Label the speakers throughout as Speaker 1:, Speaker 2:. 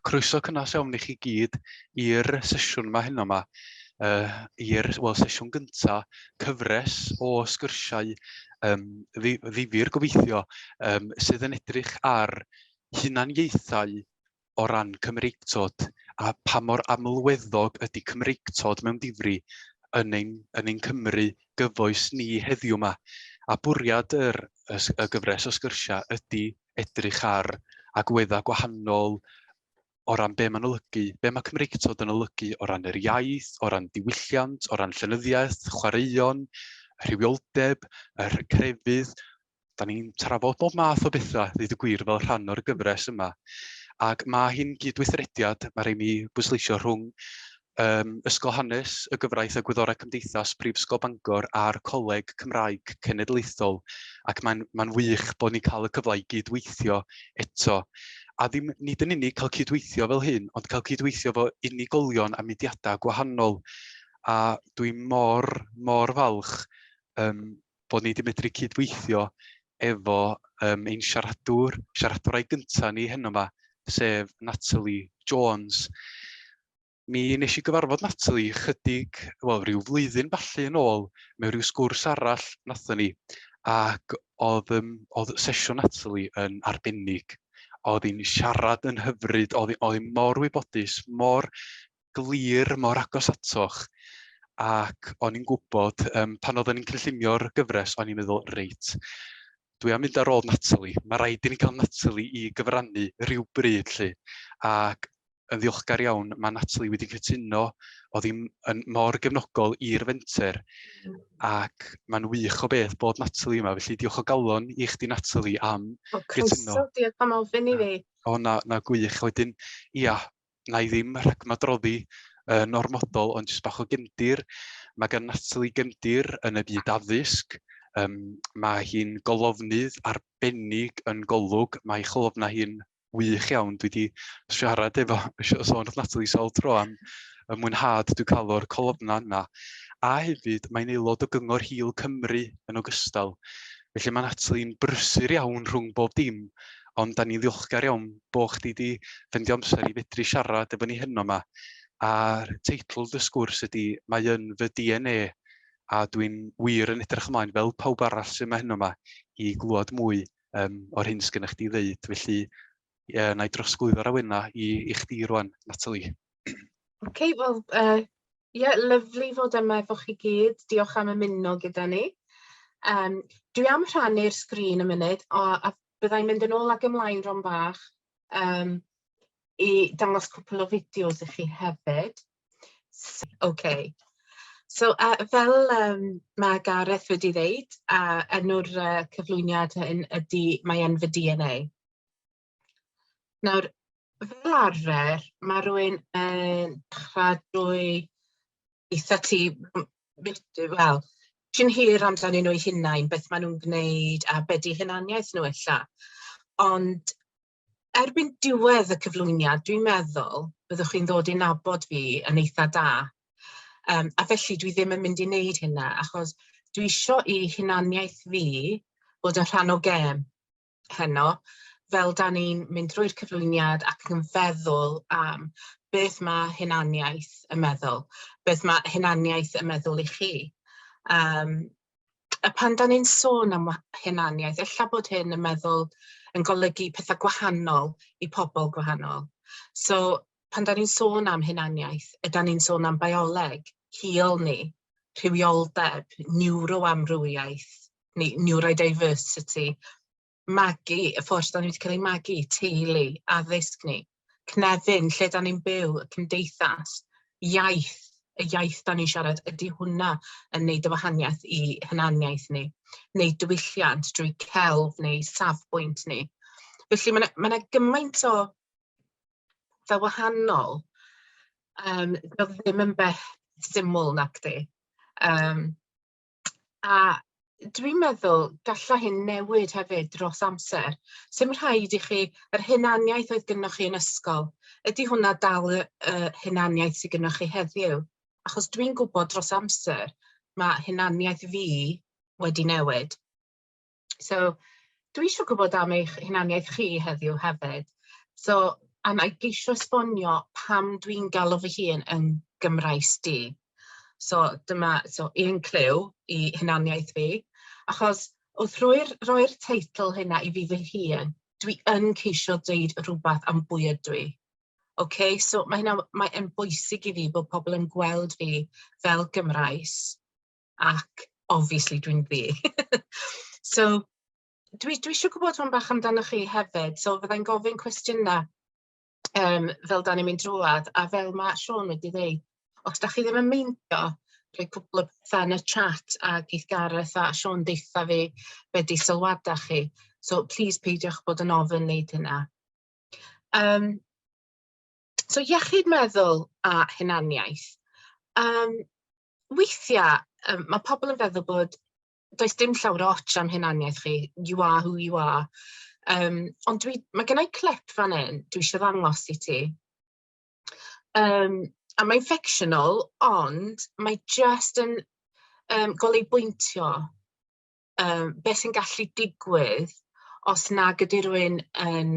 Speaker 1: Croeso cynnas iawn i chi gyd i'r sesiwn yma heno yma, i'r, wel, sesiwn gynta cyfres o sgyrsiau ddifyr gobeithio, sydd yn edrych ar hunaniaethau o ran Cymreictod a pa mor amlweddog ydy Cymreictod mewn difri yn ein Cymru gyfoes ni heddiw yma. A bwriad y gyfres o sgyrsiau ydy edrych ar agweddau gwahanol o ran be mae'n olygu, be mae Cymreictod yn olygu o ran yr iaith, o ran diwylliant, o ran llenyddiaeth, chwaraeon, rhywioldeb, yr crefydd. Da ni'n trafod bob math o bethau, ddeud y gwir, fel rhan o'r gyfres yma. Ac mae hi'n gydweithrediad, mae rhaid mi bwysleisio, rhwng Ysgol Hanes, y Gyfraith a Gwyddorau Cymdeithas Prifysgol Bangor a'r Coleg Cymraeg Cenedlaethol, ac mae'n wych bod ni'n cael y cyfle i gydweithio eto. A ddim nid yn unig cael cydweithio fel hyn, ond cael cydweithio efo unigolion a mudiadau gwahanol. A dwi mor, mor falch bod ni wedi medru cydweithio efo ein siaradwraig gyntaf ni heno yma, sef Natalie Jones. Mi wnes i gyfarfod Natalie chydig, wel, rhyw flwyddyn falle yn ôl, mewn rhyw sgwrs arall nathon ni, ac oedd sesiwn Natalie yn arbennig. Oedd hi'n siarad yn hyfryd, oedd hi mor wybodus, mor glir, mor agos atoch, ac o'n i'n gwybod, pan oedden ni'n cynllunio'r gyfres, o'n i'n meddwl, reit, dwi am fynd ar ôl Natalie, mae rhaid i ni gael Natalie i gyfrannu rhywbryd 'lly. Ac yn ddiolchgar iawn, mae Natalie wedi cytuno, oedd hi'n yn mor gefnogol i'r fenter, ac mae'n wych o beth bod Natalie yma, felly diolch o galon i chdi, Natalie, am
Speaker 2: O, croeso,
Speaker 1: gytuno.
Speaker 2: Diolch am ofyn i fi.
Speaker 1: O na, na gwych. Wedyn, ia, na i ddim rhagmadroddi yn ormodol, ond jyst bach o gefndir. Mae gan Natalie gefndir yn y byd addysg. Mae hi'n golofnydd arbennig yn Golwg. Mae ei cholofna hi'n wych iawn. Dwi wedi siarad efo, sôn wrth Natalie sawl tro am y mwynhad dwi'n cael o'r colofna yna. A hefyd, mae'n aelod o Gyngor Hil Cymru yn ogystal. Felly mae Natalie'n brysur iawn rhwng bob dim, ond da ni'n ddiolchgar iawn bod chdi 'di ffeindio amser i fedru siarad efo ni heno 'ma. A'r teitl dy sgwrs ydy "Mae yn fy DNA", a dwi'n wir yn edrych ymlaen, fel pawb arall sydd yma heno 'ma, i glywed mwy o'r hyn sgynnoch chdi i ddeud. Felly, ie, na i drosglwyddo'r awenau i chdi rwan, Natalie.
Speaker 2: OK, wel, ie, lyfli fod yma efo chi gyd. Diolch am ymuno gyda ni. Dwi am rhannu'r sgrin y munud, a byddai'n mynd yn ôl ac ymlaen rhan bach i dangos cwpl o fideos i chi hefyd. So, OK. So, fel mae Gareth wedi ddeud, enw'r cyflwyniad hyn ydy "Mae yn fy DNA". Nawr, fel arfer, mae rhywun yn dechrau drwy eitha ti, wel, cyn hir amdanyn nhw eu hunain, beth maen nhw'n gwneud a be 'di hunaniaeth nhw ella. Ond erbyn diwedd y cyflwyniad, dwi'n meddwl byddwch chi'n ddod i nabod fi yn eitha da. A felly dwi ddim yn mynd i wneud hynna, achos dwi isio i hunaniaeth fi fod yn rhan o gêm heno, fel dan ni'n mynd drwy'r cyflwyniad ac yn feddwl am beth mae hunaniaeth yn meddwl, beth mae hunaniaeth yn meddwl i chi. A pan dan ni'n sôn am hunaniaeth, ella bod hyn yn meddwl yn golygu pethau gwahanol i pobl gwahanol. So, pan dan ni'n sôn am hunaniaeth, ydan ni'n sôn am bioleg, hil ni, rhywioldeb, neuroamrywiaeth, neu neurodiversity, magu, y ffordd dan ni wedi cael ei magu, teulu, addysg ni, cnefin, lle dan ni'n byw, y cymdeithas, iaith, y iaith dan ni'n siarad, ydy hwnna yn neud y wahaniaeth i hunaniaeth ni, neu diwylliant drwy celf neu safbwynt ni? Felly mae 'na ma' 'na gymaint o pethau wahanol. Dio ddim yn beth syml nacdi. A dwi'n meddwl galla hyn newid hefyd dros amser. Sim rhaid i chi, yr hunaniaeth oedd gynnoch chi yn ysgol, ydy hwnna dal y hunaniaeth sydd gynnoch chi heddiw? Achos dwi'n gwybod dros amser mae hunaniaeth fi wedi newid. So dwi eisiau gwybod am eich hunaniaeth chi heddiw hefyd. So A na i geisio esbonio pam dwi'n galw fy hun yn Gymraes du. So dyma, so un cliw i hunaniaeth fi, achos wrth roi'r teitl hynna i fi fy hun, dwi yn ceisio deud rhywbeth am bwy ydw i. OK, so mae hynna, mae'n bwysig i fi bod pobl yn gweld fi fel Gymraes, ac obviously dwi'n ddu. So dwi eisiau gwybod hwn bach amdanoch chi hefyd, so fyddai'n gofyn cwestiynau fel da ni'n mynd drwadd, a fel mae Siôn wedi dweud, os da chi ddim yn meindio rhoi cwpl o bethau yn y chat a geith Gareth a Siôn deutha fi be di sylwadau chi. So please peidiwch bod yn ofyn wneud hynna. So iechyd meddwl a hunaniaeth. Weithiau mae pobl yn feddwl bod does dim llawer o ots am hunaniaeth chi, you are who you are. Ond mae gen i clip fan hyn, dwi eisiau ddangos i ti. A mae'n fictional, ond mae just yn goleubwyntio beth sy'n gallu digwydd os nag ydy rhywun yn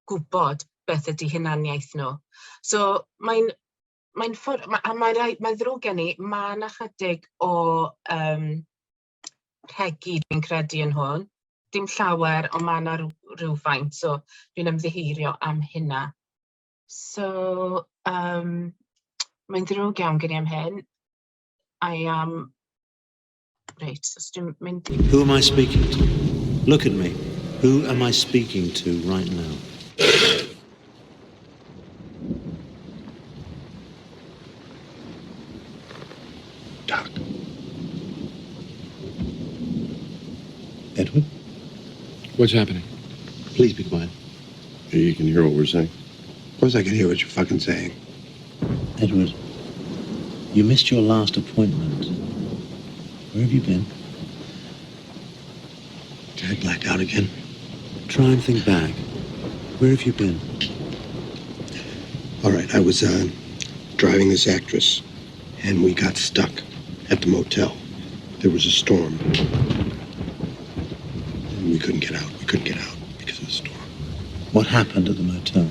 Speaker 2: gwybod beth ydy hunaniaeth nhw. So mae'n ffwrdd, a mae'n ddrwg gen i, mae yna chydig o rhegi dwi'n credu yn hwn. Dim llawer, ond mae yna rhywfaint, so dwi'n ymddiheurio am hynna. So, mae'n ddrwg iawn gen i am hyn. I am... Reit, os dwi'n mynd i...
Speaker 3: Who am I speaking to? Look at me. Who am I speaking to right now?
Speaker 4: Doc.
Speaker 3: Edward?
Speaker 4: What's happening?
Speaker 3: Please be quiet.
Speaker 4: You can hear what we're saying? Of course I can hear what you're fucking saying.
Speaker 3: Edward, you missed your last appointment. Where have you been?
Speaker 4: Did I black out again?
Speaker 3: Try and think back. Where have you been?
Speaker 4: All right, I was driving this actress, and we got stuck at the motel. There was a storm. And we couldn't get out. We couldn't get out because of the storm.
Speaker 3: What happened at the motel?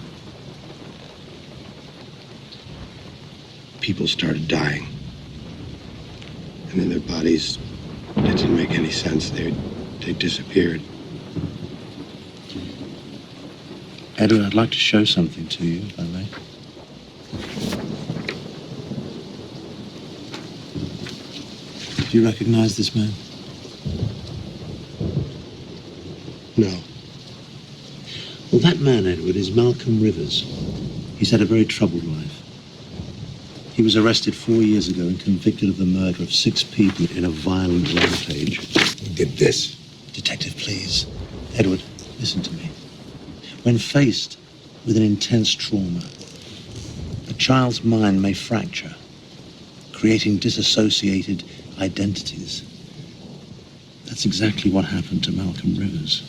Speaker 4: People started dying. And then their bodies, it didn't make any sense. They disappeared.
Speaker 3: Edward, I'd like to show something to you, if I may. Do you recognize this man?
Speaker 4: No.
Speaker 3: Well, that man, Edward, is Malcolm Rivers. He's had a very troubled life. He was arrested 4 years ago and convicted of the murder of 6 people in a violent rampage.
Speaker 4: He did this?
Speaker 3: Detective, please. Edward, listen to me. When faced with an intense trauma, a child's mind may fracture, creating disassociated identities. That's exactly what happened to Malcolm Rivers.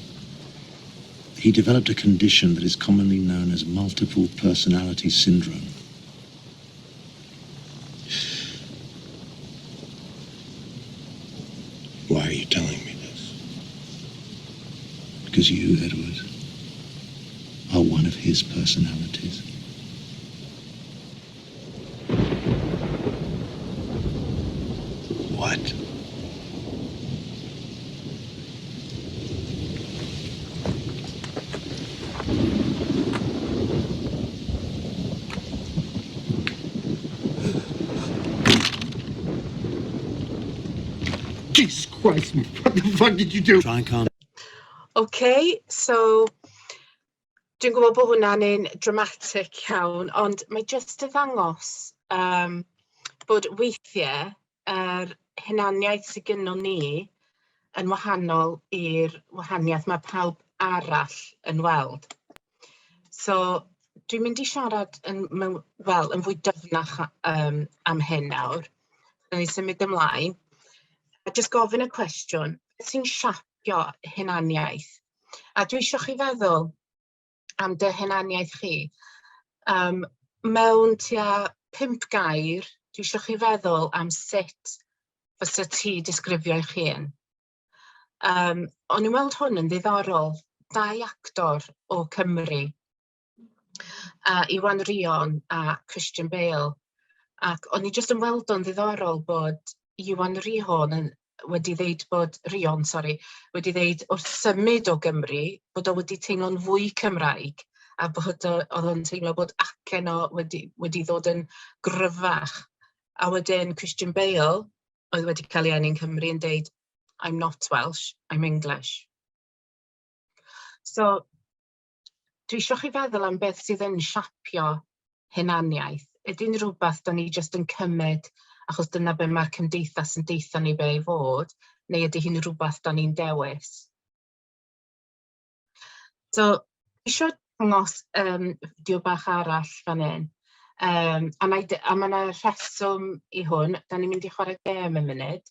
Speaker 3: He developed a condition that is commonly known as multiple personality syndrome.
Speaker 4: Why are you telling me this?
Speaker 3: Because you, Edward, are one of his personalities.
Speaker 4: What?
Speaker 5: Jesus Christ, what the fuck did you do?
Speaker 3: Try and calm.
Speaker 2: Okay, so dwi'n gwybod bod hwnna'n un dramatic iawn, ond mae jyst y ddangos bod weithiau yr hunaniaeth sydd gynnon ni yn wahanol i'r wahaniaeth mae pawb arall yn weld. So dwi'n mynd i siarad yn, mewn, wel, yn fwy dyfnach am hyn nawr. Wnawn ni symud ymlaen. A jyst gofyn y cwestiwn, beth sy'n siapio hunaniaeth? A dwi eisiau chi feddwl am dy hunaniaeth chi. Mewn tua 5 gair, dwi eisiau chi feddwl am sut fysa ti disgrifio eich hun. O'n i'n weld hwn yn ddiddorol, 2 actor o Cymru. A Iwan Rheon a Christian Bale. Ac o'n i jyst yn weld o'n ddiddorol bod Iwan Rheon yn wedi ddeud bod, Rheon, sori, wedi ddeud wrth symud o Gymru bod o wedi teimlo'n fwy Cymraeg a bod o, oedd o'n teimlo bod acen o wedi ddod yn gryfach. A wedyn Christian Bale, oedd wedi cael ei eni'n Cymru, yn deud, "I'm not Welsh, I'm English." So, dwi eisiau chi feddwl am beth sydd yn siapio hunaniaeth. Ydy'n rhywbeth da ni jyst yn cymryd achos dyna be mae'r cymdeithas yn deutha ni be i fod, neu ydy hi'n rhywbeth da ni'n dewis? So, eisiau dangos fideo bach arall fan hyn. A mae yna rheswm i hwn. Da ni'n mynd i chwarae gêm yn munud.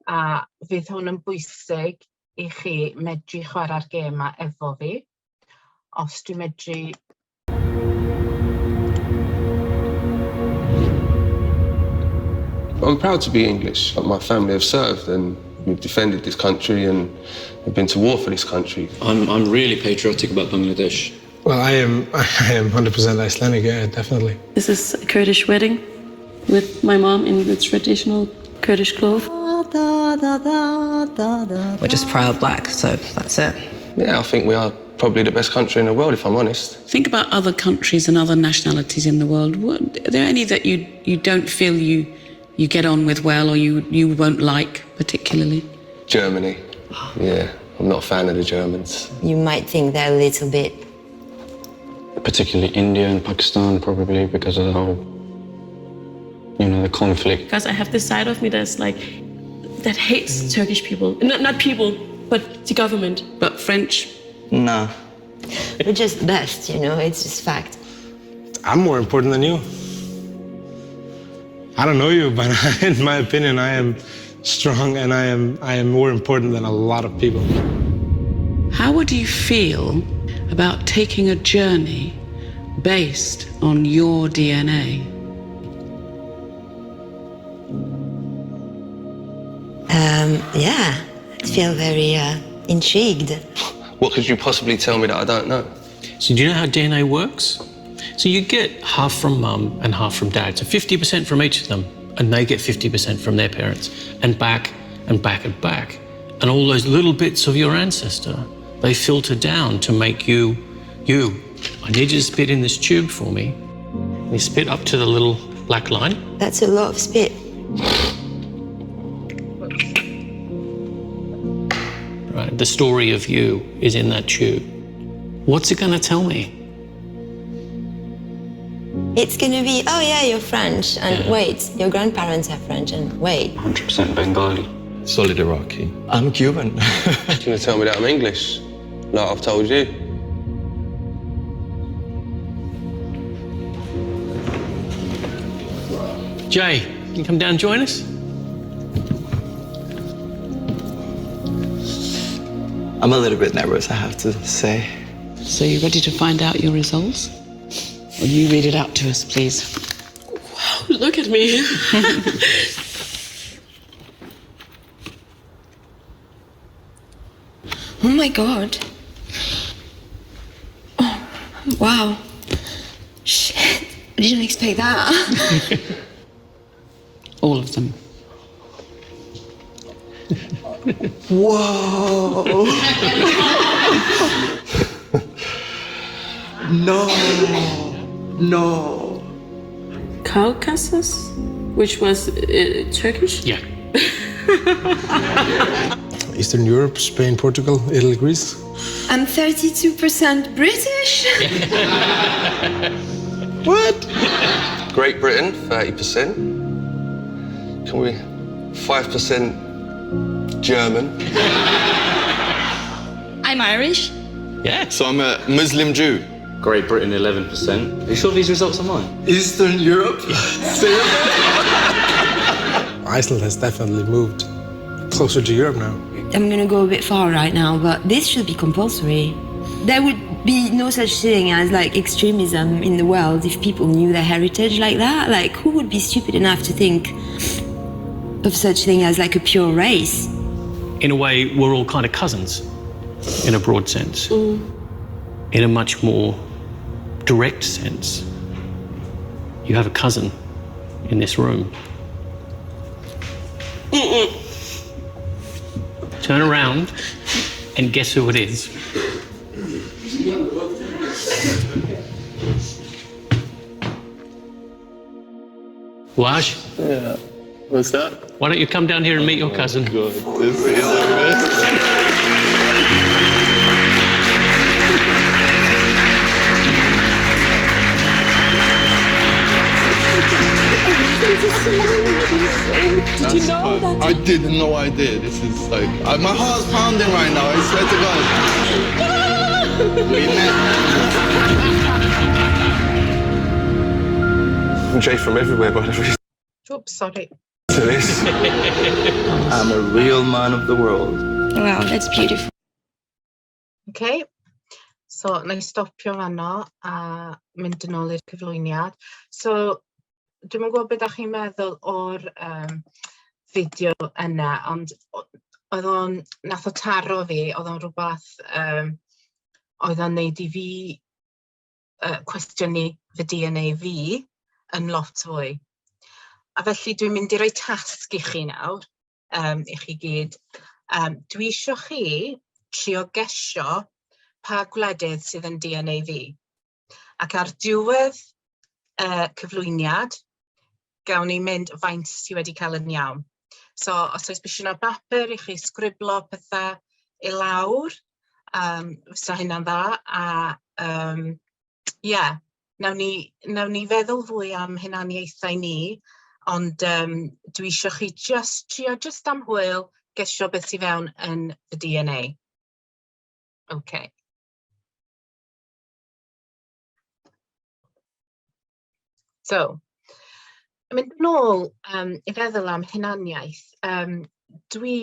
Speaker 2: A fydd hwn yn bwysig i chi medru chwarae'r gêm 'ma efo fi. Os dwi'n medru.
Speaker 6: I'm proud to be English. My family have served and we've defended this country and have been to war for this country.
Speaker 7: I'm really patriotic about Bangladesh.
Speaker 8: Well, I am 100% Icelandic, yeah, definitely.
Speaker 9: This is a Kurdish wedding with my mom in the traditional Kurdish clothes.
Speaker 10: We're just proud black, so that's it.
Speaker 6: Yeah, I think we are probably the best country in the world, if I'm honest.
Speaker 9: Think about other countries and other nationalities in the world. What, are there any that you don't feel you get on with well or you won't like particularly?
Speaker 6: Germany. Yeah, I'm not a fan of the Germans.
Speaker 11: You might think they're a little bit.
Speaker 7: Particularly India and Pakistan, probably because of the whole the conflict.
Speaker 9: Because I have this side of me that's like, that hates Turkish people. Not people, but the government. But French?
Speaker 10: No.
Speaker 11: We're just best, it's just fact.
Speaker 8: I'm more important than you. I don't know you, but in my opinion, I am strong and I am more important than a lot of people.
Speaker 9: How would you feel about taking a journey based on your DNA?
Speaker 11: Yeah, I feel very intrigued.
Speaker 6: What could you possibly tell me that I don't know?
Speaker 12: So do you know how DNA works? So you get half from mum and half from dad. So 50% from each of them, and they get 50% from their parents, and back and back and back. And all those little bits of your ancestor, they filter down to make you, you. I need you to spit in this tube for me. And you spit up to the little black line.
Speaker 11: That's a lot of spit.
Speaker 12: Right? The story of you is in that tube. What's it going to tell me?
Speaker 11: It's gonna be, oh yeah, you're French, and wait, your grandparents are French, and wait.
Speaker 7: 100% Bengali.
Speaker 13: Solid Iraqi. I'm Cuban.
Speaker 6: You're gonna tell me that I'm English, like I've told you.
Speaker 12: Jay, can you come down and join us?
Speaker 13: I'm a little bit nervous, I have to say.
Speaker 9: So you ready to find out your results? Will you read it out to us, please? Wow, look at me.
Speaker 11: Oh my God. Oh, wow. Shit. I didn't expect that.
Speaker 9: All of them.
Speaker 13: Whoa! No! No!
Speaker 9: Caucasus, which was Turkish?
Speaker 12: Yeah.
Speaker 8: Eastern Europe, Spain, Portugal, Italy, Greece.
Speaker 11: I'm 32% British.
Speaker 8: What?
Speaker 6: Great Britain, 30%. Can we 5% German?
Speaker 9: I'm Irish.
Speaker 12: Yeah.
Speaker 13: So I'm a Muslim Jew.
Speaker 7: Great Britain, 11%. Are you sure these results are mine?
Speaker 13: Eastern Europe?
Speaker 8: Iceland has definitely moved closer to Europe now.
Speaker 11: I'm gonna go a bit far right now, but this should be compulsory. There would be no such thing as like extremism in the world if people knew their heritage like that. Like, who would be stupid enough to think of such thing as like a pure race?
Speaker 12: In a way, we're all kind of cousins in a broad sense, in a much more direct sense, you have a cousin in this room. Turn around and guess who it is. Waj?
Speaker 6: Yeah. What's that?
Speaker 12: Why don't you come down here and meet your cousin?
Speaker 6: God, this is a mess.
Speaker 10: Did you know that?
Speaker 6: I did no idea. This is like, my heart's pounding right now. I swear to God. We met. I'm Jay from everywhere, by the way.
Speaker 2: Oops, sorry.
Speaker 6: To this.
Speaker 13: I'm a real man of the world.
Speaker 11: Wow, that's beautiful.
Speaker 2: Okay. So, na i stopio fanno a mynd yn ôl i'r cyflwyniad. So, dwi'm yn gwybod beth dach chi'n meddwl o'r fideo yna, ond oedd o'n, nath o taro fi, oedd o'n rhywbeth oedd o'n neud i fi cwestiynu fy DNA fi yn lot fwy. A felly dwi'n mynd i roi tasg i chi nawr, i chi gyd. Dwi isio chi trio gesio pa gwledydd sydd yn DNA fi. Ac ar diwedd cyflwyniad, gawn ni mynd faint sy wedi cael yn iawn. So, os oes bishyn o bapur i chi sgriblo pethau i lawr, fysa hynna'n dda. A yeah, nawn ni feddwl fwy am hunaniaethau ni, ond dwi eisiau chi just trio, just am hwyl, gesio beth sydd fewn yn y DNA. Okay. So, yn mynd nôl i feddwl am hunaniaeth, dwi